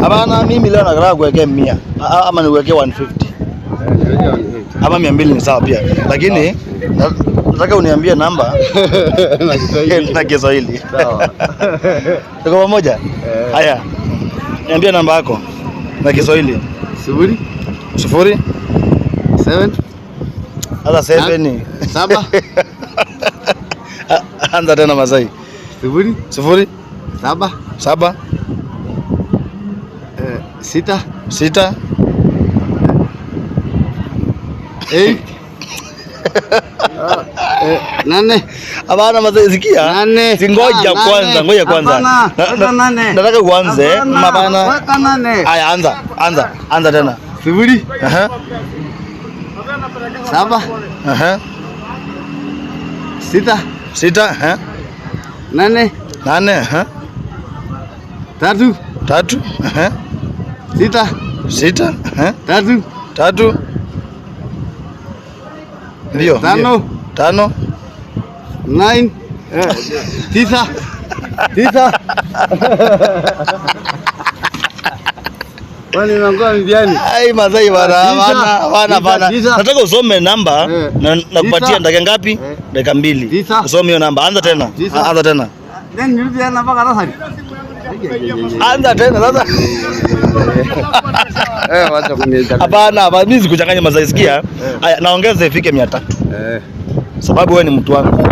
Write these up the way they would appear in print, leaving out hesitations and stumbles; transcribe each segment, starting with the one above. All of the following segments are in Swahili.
Hapana, mimi leo nataka kuwekea 100 ama niwekee 150 ama 200 ni sawa pia, lakini nataka uniambie namba Na Kiswahili. na Kiswahili. Sawa. Tuko pamoja? Haya, niambie namba yako na Kiswahili. 0 0 7 hata 7 7 Anza tena Masai. 0 0 7 7 6 6 8 8 Hapana Masai, sikia. 8. Si ngoja kwanza, ngoja kwanza. Nataka uanze. Hapana. Weka 8. Haya, anza, anza, anza tena. 0 Aha. 7 Aha. 6 6 aha. 8 8 aha. 3 3 aha. 6 6 aha. 3 3 Ndio. 5 5 9 9 9. Kwani unakuwa mbiani? Ai Masai bana, Tisa. bana, bana, Tisa, bana. tisa. Nataka usome namba na nakupatia Tisa. dakika ngapi? Dakika 2. Tisa. Usome hiyo namba. Anza tena. Tisa. Anza tena. Then nirudi tena mpaka sasa. Anza tena sasa. Wacha kuniita. Hapana, hapana, mimi sikuchanganya Masai, sikia. Haya, naongeza ifike 300. Sababu wewe ni mtu wangu.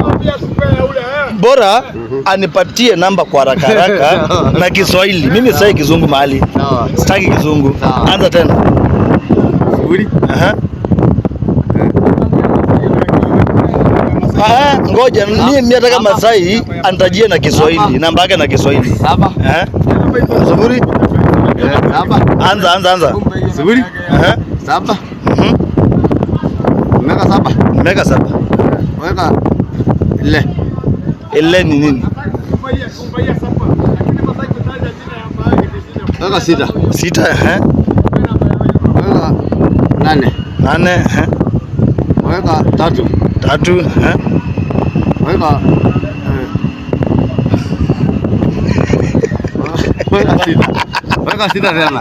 Bora anipatie namba kwa haraka haraka na Kiswahili. Mimi sitaki kizungu mahali. Sawa. Sitaki kizungu. Sawa. Anza tena. 0 Aha. Aha, ngoja mimi nataka Masai anitajie na Kiswahili, namba yake na Kiswahili. 7 0 7 Anza, anza, anza. 0 Aha. 7 Mhm. Meka 7. Meka 7. Weka ile. Ile ni nini? Weka 6. 6 eh. Weka 8. 8 eh. Weka 3. 3 eh. Weka weka 6. Weka 6 tena.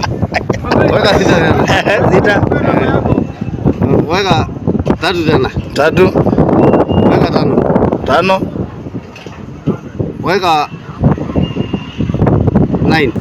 Weka 6 tena. 6. Weka 3 tena. 3. Weka 5. 5. Weka 9.